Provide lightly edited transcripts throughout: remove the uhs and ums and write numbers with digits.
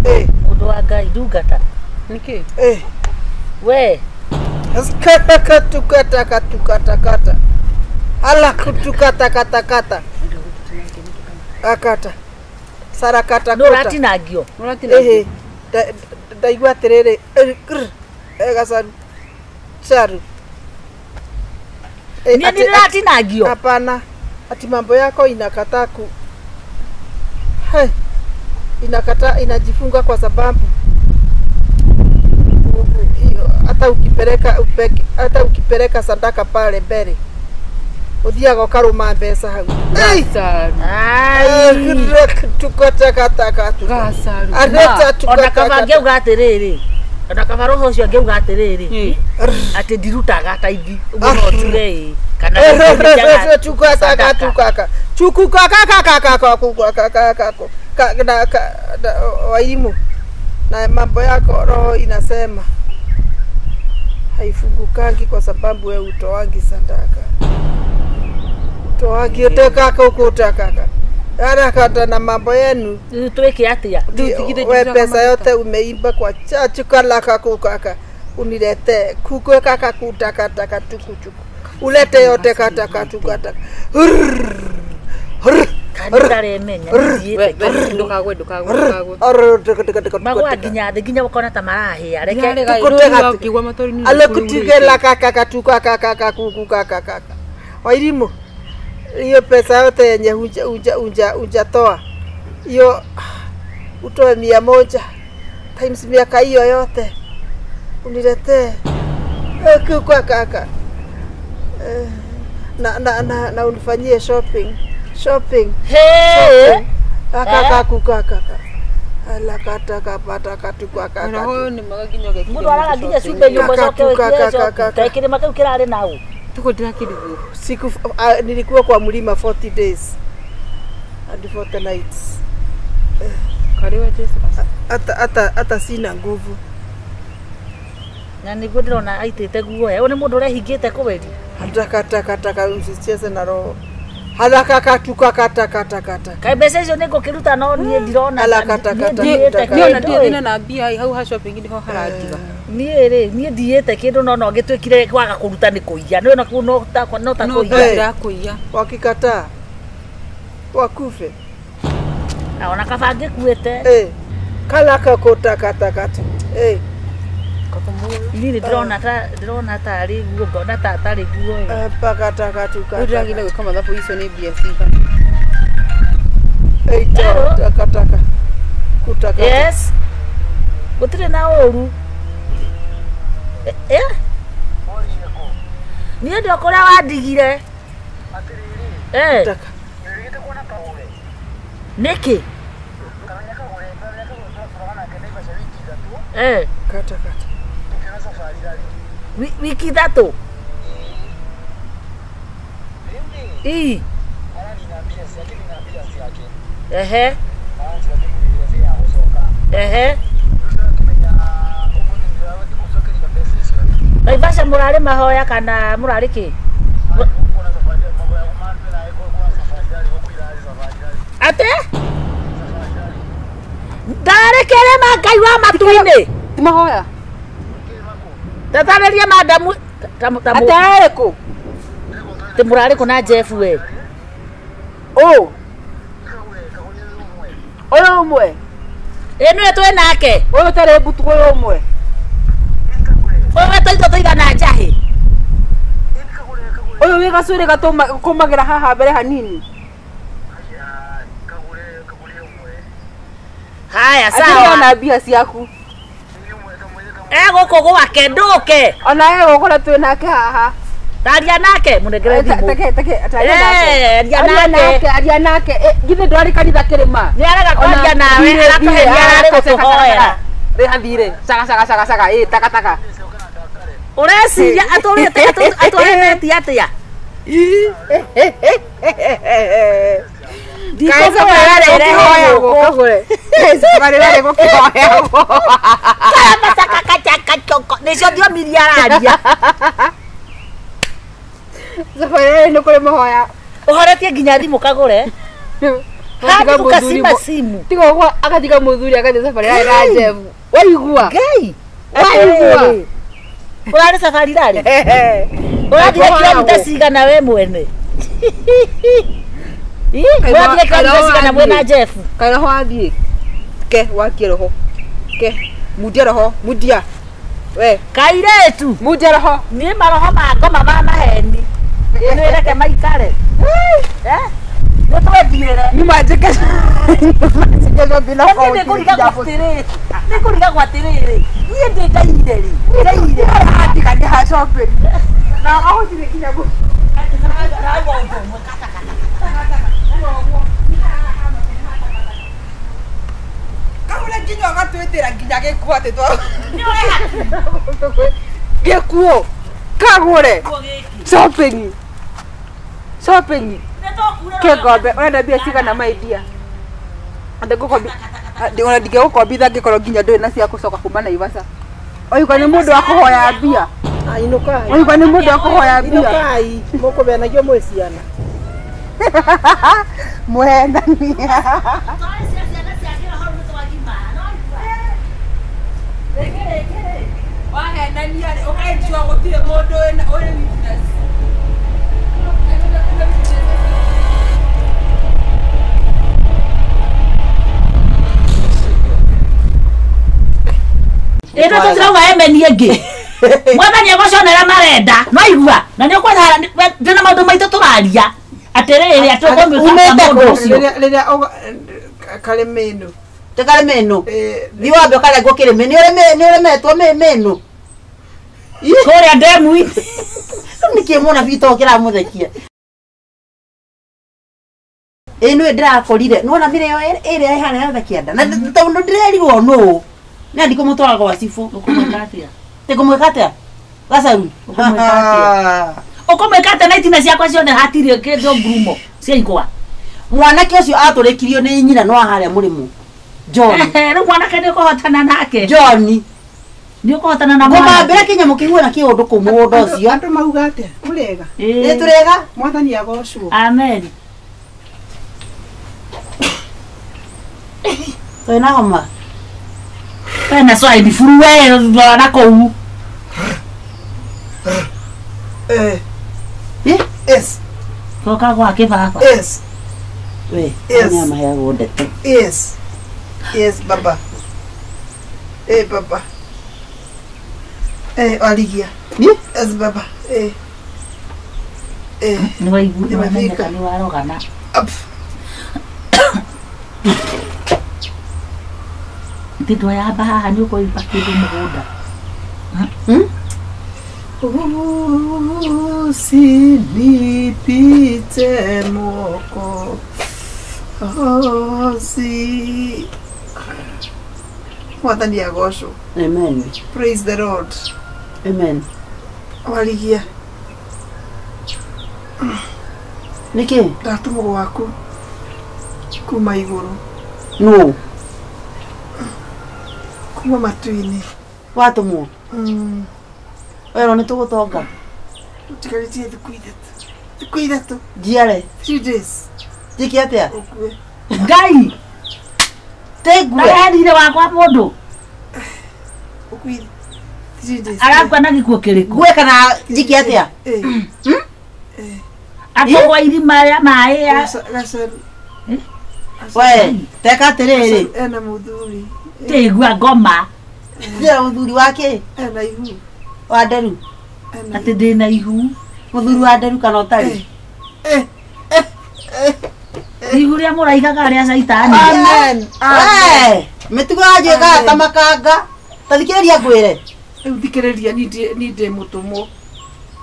Eh. Mundu wa Ngai ndungata. Niki? Eh. We. Kata kata kata kata. Ala kutukata kata kata. Akata. Sarakata kata. Nuratinagio. Nuratinagio. Eh. Ndaigua atiriri. Gacaru. Charu. Ni ndiratinagio. Hapana. Ati mambo yako inakataa ku. Hey. Inakataa, inajifunga kwa sababu hata ukipeleka hata ukipeleka sadaka pale mbele uthiaga ukaruma mbeca hau. Ona kaba ngeuga atiriri, ona kaba roho ucio ngeuga atiriri ati ndirutaga ta ithi uguo no njuge kana Wairimu, na mambo yako roho inasema haifungukangi kwa sababu wewe utoangi sadaka. Utoangi utekaka huko utakaka. Harakata na mambo yenu. Tuweke atia. Wewe pesa yote umeimba kwa chachu kala kakukaka. Unilete kukwe kaka kutakataka tukuchuku. Ulete yote kataka tukataka. Kandaremenya thiite ndukagwe ndukagwe. Magwa nginya thi nginya ukona ta marahia reke tukigwa matori alekutigela kaka katuka kaka kakuku kaka kaka. Wairimu, hiyo pesa yote yenye hujatoa hiyo utoe 100 times miaka hiyo yote uniletee kukwa kaka na unifanyie shopping. Shopping. Hey. Kaka kukaka. Ala kata kapata katukwa kaka. Roho ni magaginyo geki. Mundu araga nginya cumbe nyumba coke wikire ta kirima kiu kirari nau. Tuko ndirakirigwo. Siku nilikuwa kwa mlima 40 days and 40 nights. Kariwa Jesu. Hata sina nguvu. Na niguo ndirona aitite guoya. Uyu ni mundu urehingite kweli. Hata usicheze na roho. Haraka katuka kata kata kata. Kai mbeca icio nĩngũkĩruta no niĩ ndirona. Niĩ ndĩ na mbia hau ha shopping niho harandiga. Niĩ rĩ, niĩ ndiĩte kĩndũ no no ngĩtuĩkire kwaga kũruta nĩ kũiya. Nĩ no kũu no ta kũiya. Kũiya. Wakikataa. Wakufe. Na ona kaba ngĩkuĩte. Eh. Kala kakota kata kata. Eh. Niĩ ndĩrona tarĩ guo ngona ta tarĩ guo. Pakata katuka. Ndĩragire gwĩka mathabu icio nĩ mbia cigana. Eh, takataka. Kutaka. Yes. Gũtirĩ na ũru. Eh? Niĩ ndio kũrĩa wandigire. Eh. Nĩkĩ? Eh. Kata kata. Wiki ithatũ. Ii. Ehe. Ehe. Naivasha mũrarĩ mahoya kana mũrarĩ kĩ? Ate? Ndarĩ kĩrĩma Ngai wa matu-inĩ. Ti mahoya. Tatarĩria madamu Atarĩ kũ? Ti mũrarĩ kũ na Jeff we? Ũ. Ũyũ ũmwe. Ĩ nĩwe twĩ nake. Ũyũ ũtarĩ mbutu ũyũ ũmwe. Ũyũ wetũitwo tũigana njahĩ. Ũyũ wĩ gacuĩrĩ gatũmagĩra haha mbere hanini. Haya sawa. Atĩrĩ ona mbia ciaku. Egũkũ gwake ndũke. Ona egũkũ na twĩ nake haha. Taria nake mũnengere thimũ. Teke taria nake. Aria nake. Aria nake. Githĩ ndwarĩ kanitha kĩrĩma. Nĩ arega kwaria nawe aratũheria ararĩ gũtũhoera. Rĩha thirĩ. Caga caga caga caga. Ĩ taka taka. Ũreciria atũrĩte atũrĩte atĩa? Nĩcio thiomi iria araria. Thabarĩ nĩ kũrĩ mahoya. Ũhoretie nginya thimũ kagũre. Hadi ukazima simu. Tiga ũguo agatiga mũthuri agathiĩ safari ya Rajebu. Waigua? Ngai. Waigua? Ũrarĩ safari rarĩ? Ũrathiĩ kilomita cigana we mwene? Ũrathiĩ kilomita cigana mwena Jeff? Kaĩ roho athiĩ? Ke wakie roho. Ke mundia roho, mundia. We kairetu mundia roho. Niĩ maroho ma ngoma ma maheni. Nĩreke maikare. Eh? Nĩtwethiĩre. Nyuma njĩke. Njĩke bila kwa. Nĩkũrigagwo atĩrĩrĩ. Niĩ ndĩ ndaire rĩ. Ndaire. Andika nĩ ha shopping. Na ahotire kinya gũ. Kahura nginya agatwĩtĩra nginya gĩkuo atĩ twa. Gĩkuo. Kagũre. Shopping. Shopping. Kegombe ũrenda mbia cigana my dear? Ona ndingĩgũkombithia angĩkorwo nginya ndũrĩ na cia gũcoka kuma Naivasha. Oigua nĩ mũndũ wa kũhoya mbia. Inũkai. Oigua nĩ mũndũ wa kũhoya mbia. Inũkai. Mũkũmenagio mwĩ ciana. Mũhenania. Wahenania rĩ ũkaigua gũtirĩ mũndũ wĩna ũrĩ witness. Ĩno tũtirauga emeni ĩngĩ. Mwathani agũconera marenda. No igua. Na nĩ ũkwenda ndĩna maũndũ maitũ tũraria. Atĩrĩrĩ atĩ ũkũmĩka mũndũ ũcio. Rĩrĩa karĩmĩnũ. Te karĩmĩnũ. Thiĩ wambe ũkarengwo kĩrĩmĩ. Nĩ ũremetwo mĩnũ. Kũrĩa ndemu-inĩ. Nĩkĩ mũnabii to kĩramũthekia? Ĩ nĩwe ndĩrakorire. Nĩwona mĩrĩo ĩrĩa ĩhana ya kĩanda. Na tondũ ndĩrerirwo nũ. Nĩ ndikũmũtwara gwa cibũ. Ũkũmwĩka atĩa? Ndĩkũmwĩka atĩa? Gacaru. Ũkũmwĩka atĩa? Ũkũmwĩka atĩa na itina ciakwa ciothe hatirĩ kĩndũ ngurumo cia igwa. Mwanake ũcio atũrĩkirio nĩ nyina no harĩa mũrĩmũ. John. Rĩu mwanake nĩ ũkũhotana nake. John. Nĩ ũkũhotana na mwanake. Ngũmambĩra kĩnyamũ kĩhuana kĩũndũ kũu mũgũnda ũcio. Andũ mauga atĩa? Mũrĩega? Nĩ tũrĩega. Mwathani agocwo. Amen. Twĩna homa. Wena swine flu we rora kũu. Eh. Yes. Coka gwake baba. Yes. We, Yes. nĩ amaheagwo ndeto. Yes. Yes, baba. Eh, baba. Eh, waligia. Yes, baba. Eh. Eh. Nĩ waigua nĩ wamenyeka nĩ warogana. Up. Nditwa yamba haha nĩ ũkũimba kĩndũ mũgũnda. Usinipite Mwokozi. Mwathani agocwo. Amen. Praise the Lord. Amen. Waligia. Nĩkĩ? Ndatũmwo gwaku kuma igũrũ. Nũ? Kuma matu-inĩ. Watũmwo? Werwo nĩ tũgũtonga. Ũtigarĩtie thikũ ithatũ. Thikũ ithatũ. Njiare. 3 days. Njĩke atĩa? Ũkue. Ngai. Tĩngue. Ndaherire wakwa mũndũ. Ũkue 3 days. Arakua na gĩkuũ kĩrĩkũ? Ngue kana njĩke atĩa? Akũgwa irima rĩa maĩ ya. Gacaru. We, teka atĩrĩrĩ. Ena mũthuri. Tĩgua ngoma. Ndĩra mũthuri wake? Ena ihu. Wa nderu. Atĩ ndĩna ihu. Mũthuri wa nderu kana ũtarĩ? Ihu rĩa mũraigaga rĩa caitani. Amen. We, mĩtugo yanjĩkaga ta makanga. Ta thikĩrĩria ngwĩre. Rĩu thikĩrĩria niĩ ndĩ mũtũmwo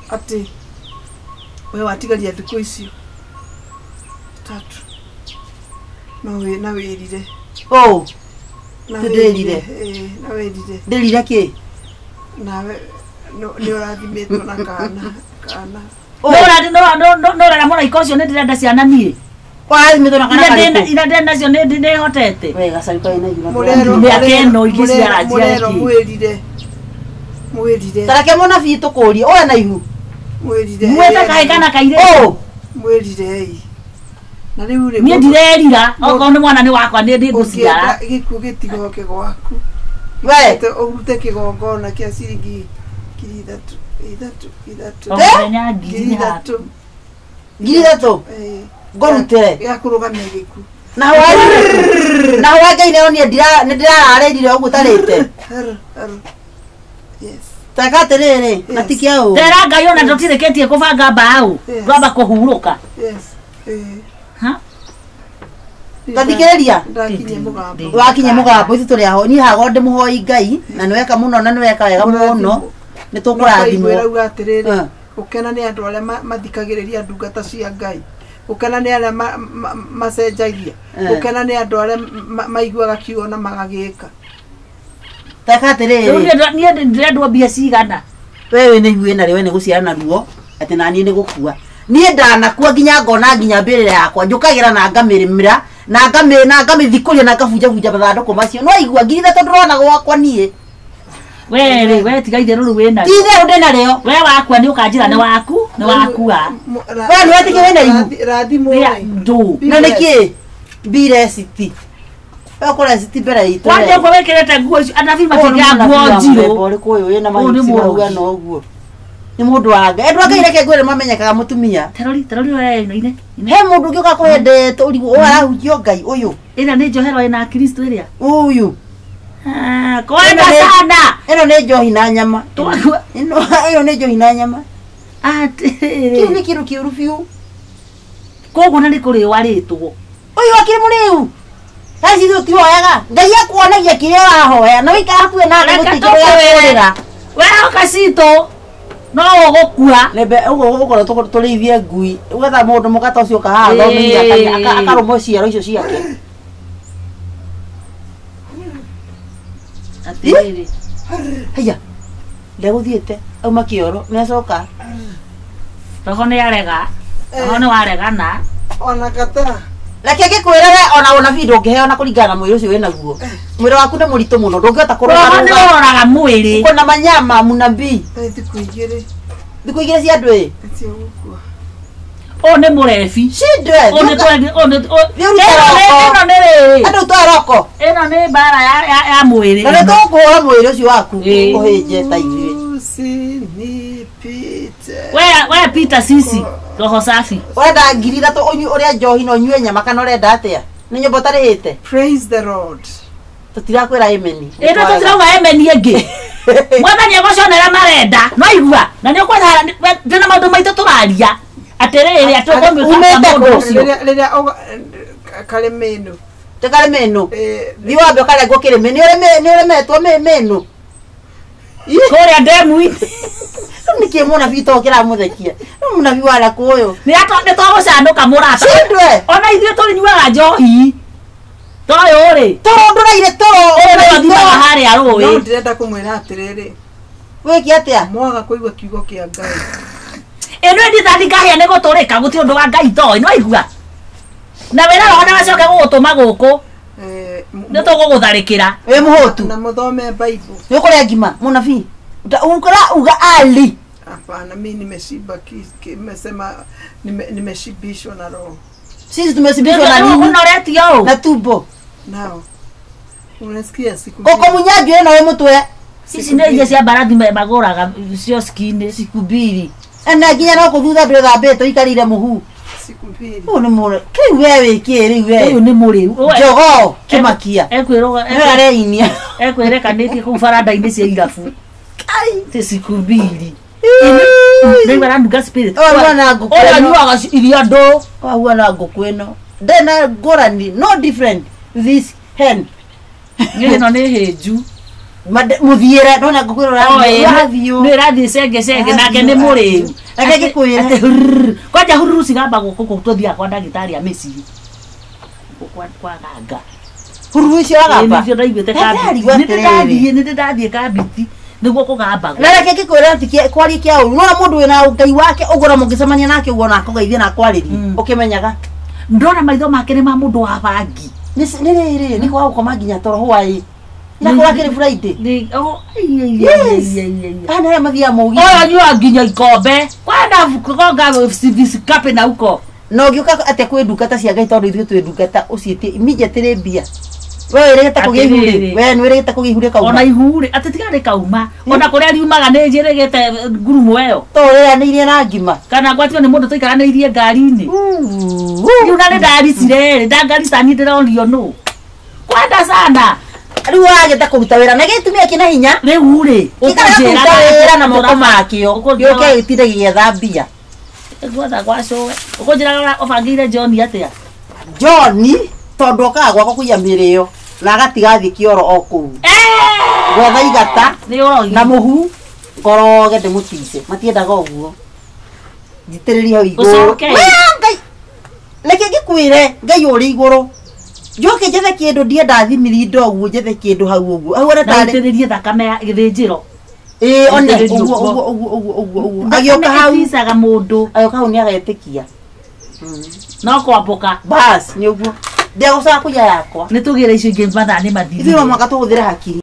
atĩ we watigaria thikũ icio tatu no na wĩrire. Ũ. Ndĩrire. Na wĩrire. Ndĩrire kĩ? Nawe nĩ ũrathimĩtwo na kana kana. No mũraika ũcio nĩ ndĩrenda ciana niĩ. Warathimĩtwo na kana karĩkũ? Ira ndĩ nacio nĩ ndĩhotete. We gacaru karĩ na ihu. Mĩaka ĩno ingĩciara Mũrerwo mwĩrire. Mwĩrire. Ta reke mũnabii tũkũrie ũrĩ na ihu. Mwĩrire. Mwĩte kahĩ kana kairĩtu. Ũ. Mwĩrire. Na rĩu rĩ Niĩ ndirerira okorwo nĩ mwana nĩ wakwa niĩ ndingũciara. Gĩkuũ gĩtigoke gwaku. We. Ũrute kĩgongona kĩa ciringi 3,000 3 3 O mũthenya ngiri haku. 3,000. 3,000 ngũrutĩre Gĩa kũrũgamia gĩkuũ. Na hwa na hwa Ngai nĩ onire nĩ ndĩrararĩrire ũguo tarĩte. Yes. Taka atĩrĩrĩ na ti kĩa ũũ. Tera Ngai ona tũtirĩkĩtie kũbanga mbaũ. Twamba kũhurũka. Yes. Ha? Tathikĩrĩria. Ndakinyia mũgambo. Wakinya mũgambo ithuĩ tũrĩ aho niĩ hago ndĩmũhoi Ngai na nĩweka mũno na nĩweka wega mũno nĩ tũkũrathimwo. Rauga atĩrĩrĩ gũkena nĩ andũ arĩa mathikagĩrĩria ndungata cia Ngai. Gũkena nĩ arĩa macenjagia. Gũkena nĩ andũ arĩa maiguaga kiugo na magagĩka. Taka atĩrĩrĩ niĩ ndĩrendwo mbia cigana. Wewe nĩ igu ĩna rĩ we nĩ gũciara na ruo atĩ naniĩ nĩ gũkua. Niĩ ndanakua nginya ngona nginya mbĩrĩra yakwa njũkagĩra na ngamĩrĩmĩra na ngamĩthikũria na ngabunjabunja mathandũkũ macio no igua 3,000 ndĩrona gwakwa niĩ. We rĩ we tiga itherũ rĩu wĩna. Ti itherũ ndĩna rĩo. We wakua nĩ ũkanjĩra nĩ waku nĩ wakua. We nĩ wetĩkia wĩna ihu. Rathimwo ndũ. Na nĩkĩ? Mbire city. We ũkũrĩa city mbere itũ. Kwanja ũguo wĩkĩrĩte nguo icio anabii matingĩaga nguo njirũ. Ũrĩkũ ũyũ wĩna mahiũ mahuana ũguo. Nĩ mũndũ wa Ngai. Andũ a Ngai reke ngwĩre mamenyekaga mũtumia. Terori terori we ino ine. He mũndũ ũngĩ ũka kũhendete ũrigwo ũyũ arahunjio Ngai ũyũ. Ĩrĩa nĩ njohero ĩna Kristo ĩrĩa. Ũyũ. Kwenda sana. Ĩno nĩ njohi na nyama. Ĩno ĩyo nĩ njohi na nyama. Atĩrĩrĩ. Kĩu nĩ kĩndũ kĩũru biũ. Koguo na nĩ kũrĩo arĩtwo. Ũyũ akĩrĩ mũrĩu. Thaa ici tũtihoyaga. Ngai akuonagia kĩrĩa ũrahoya na ũikara hakuhĩ nake gũtirĩ kĩrĩa ũkũrĩra. We oka citũ no ũgũkua. Nembe ũguo ũgũkorwo tũrĩithie ngui. Ũgetha mũndũ mũkata ũcio ũka haha thomithia akarũmwo ciero icio ciake. Atĩrĩrĩ. Haiya. Ndegũthiĩte auma kĩoro nĩacoka. Roho nĩ arega. Roho nĩ waregana. Ona kata. Reke ngĩkwĩre we ona ũnabii ndũngĩheo na kũringana na mwĩrĩ ũcio wĩnaguo. Mwĩrĩ waku nĩ mũritũ mũno ndũngĩhota kũrũga. Roho nĩ ũroraga mwĩrĩ. Uko na manyama mũnabii. Thikũ igĩrĩ. Thikũ igĩrĩ cia andũ ĩ. Cia gũkua. Ũyũ nĩ mũrebi. Cindwe. Ũyũ nĩ ĩno nĩ rĩrĩ. Andũ twaroko. Ĩno nĩ mbara ya mwĩrĩ. Na nĩ tũkũhũra mwĩrĩ ũcio waku ũhĩnje ta ithuĩ. Usinipite. We Peter sisi roho safi. Ũrenda 3,000 ũrĩa njohi na ũnyue nyama kana ũrenda atĩa? Nĩ nyũmba ũtarĩhĩte? Praise the Lord. Tũtirakwĩra amen. Ĩno tũtirauga amen ĩngĩ. Mwathani agũconera marenda. No igua na nĩ ũkwenda ndĩna maũndũ maitũ tũraria. Atĩrĩrĩ atũkũmĩka mũndũ ũcio. Rĩrĩa karĩmĩnũ. Tĩ karĩmĩnũ. Thiĩ wambe ũkarengwo kĩrĩmĩ. Nĩ ũremetwo mĩnũ. Kũrĩa ndemu-inĩ. Nĩkĩ mũnabii to kĩramũthekia? Rĩu mũnabii wa rakũ ũyũ. Nĩ twagũcanũka mũrata. Cindwe. Ona ithuĩ tũnyuaga njohi. Toyũ rĩ. Toro ndũraire toro. Ũyũ nĩwe ũthiaga harĩa rũĩ. No ndĩrenda kũmwĩra atĩrĩrĩ. Wĩke atĩa? Mwaga kũigua kiugo kĩa Ngai. Ĩno ĩndithathi ngahĩa nĩ gũtũrĩka gũtirĩ ũndũ wa Ngai toĩ no igua. Na wĩra roho nĩwacoke gũgũtũma gũkũ. Nĩ tũgũgũtharĩkĩra. Wĩ mũhũtu. Na mũthome Bible. Nĩ ũkũrĩa ngima mũnabii. Ukora uga ali. Hapana, mimi nimeshiba, nimesema nimeshibishwa na roho. Sisi tumeshibishwa na nini? Na tumbo. Nao. Unasikia siku. Koko munyanju na we mutwe. Sisi nĩ iria cia mbarathi magũraga cio skin siku mbili. Na nginya no kũthutha ndũ thambĩtwo ikarire mũhu. Siku mbili. Ũyũ nĩ mũrĩ. Kĩu we wĩkĩ rĩu we. Ũyũ nĩ mũrĩu. Jogoo kĩmakia. Ekwĩrũga. Nĩwe areinia. Ekwĩrekanĩtie kũu baranda-inĩ cia irabu. Ti siku mbili. Rĩu aranunga spirit. Ũyũ ngũkũ. Ũyũ anyuaga iria ndũ. Ahuana ngũkũ ĩno. Ndĩna ngũrani, no different this hen. Ĩno nĩ hĩnju. Mũthiĩre ndona ngũkũ ĩno ĩrathiĩ. Nĩ ĩrathiĩ cenge cenge nake nĩ mũrĩu. Reke ngĩkwĩre. Kwanja hururu cigamba gũkũ kũu tũthiaga kwa ndagĩtarĩ a mĩciĩ. Kwa ganga. Hururu icio agamba. Nĩcio ndaiguĩte kambiti. Nĩ ndĩrathiĩ kambiti. Nĩguo kũgambagwo. Na reke ngĩkwĩre atĩ kwaria kĩa ũru. Nĩwona mũndũ wĩna Ngai wake ũguo na mũngĩcemania nake ũguo na akũgeithia na akwarĩrie. Ũkĩmenyaga. Ndona maitho make nĩ ma mũndũ wa bangi. Nĩ rĩrĩ nĩ kwaga gũkoma nginya toro hwaĩ. Irakorwo akĩrĩ Friday. Yes. Aya nĩ arĩa mathiaga mũgithi. Ũyũ anyuaga nginya ikombe. Kwenda kugonga kape na huko. Na ũngĩũka atĩa kwĩ ndungata cia Ngai tondũ ithuĩ twĩ ndungata ũciĩtie immediately mbia. We wĩrĩgĩte kũgĩa ihu rĩ? Atĩrĩrĩ. We nĩwĩrĩgĩte kũgĩa ihu Ona rĩkauma? ihu rĩ, atĩ tiga rĩkauma. Ona kũrĩa riumaga nĩ njĩrĩgĩte ngurumo ĩyo. To ũrĩanĩirie na ngima. Kana ngwatio nĩ mũndũ tũikaranĩirie ngari-inĩ. Rĩu na nĩ ndaricire rĩ, ndangarita niĩ ndĩrorio nũ. Kwenda sana. Rĩu wagĩte kũruta wĩra na gĩtumia kĩna hinya. Rĩu rĩ, Gĩkaraga kũruta wĩra na moko makĩo. Gĩũke gĩtinde gĩgĩetha mbia. Gwetha gwa cũwe. Ũkũnjĩraga ũbangĩire John atĩa? John tondũ okaga gwakwa kũiya mĩrĩo na agatiga athiĩ kĩoro o kũu. Gwetha igata Nĩ ũrogi. na mũhu ngoroge ndĩmũtice matiendaga ũguo njitĩrĩrie hau igũrũ. Ũcoke. Wee, Ngai reke ngĩkwĩre Ngai ũrĩ igũrũ njoke njethe kĩndũ ndienda thimirinda ũguo njethe kĩndũ hau ũguo hau one Na tarĩ ũitĩrĩrie thakame ya gĩthĩnjĩro. ĩĩ one Ũitĩrĩrie ũguo ũguo. ũguo ũguo ũguo ũguo ũguo agĩũka Thakame hau ĩticaga mũndũ. agĩũka hau nĩagetĩkia No kwambũka. bas nĩ ũguo ndegũcoka kũiya yakwa Nĩ tũgĩre icio ingĩ mathaa nĩ ithuĩ no mathirire. mũhaka tũhũthĩre hakiri.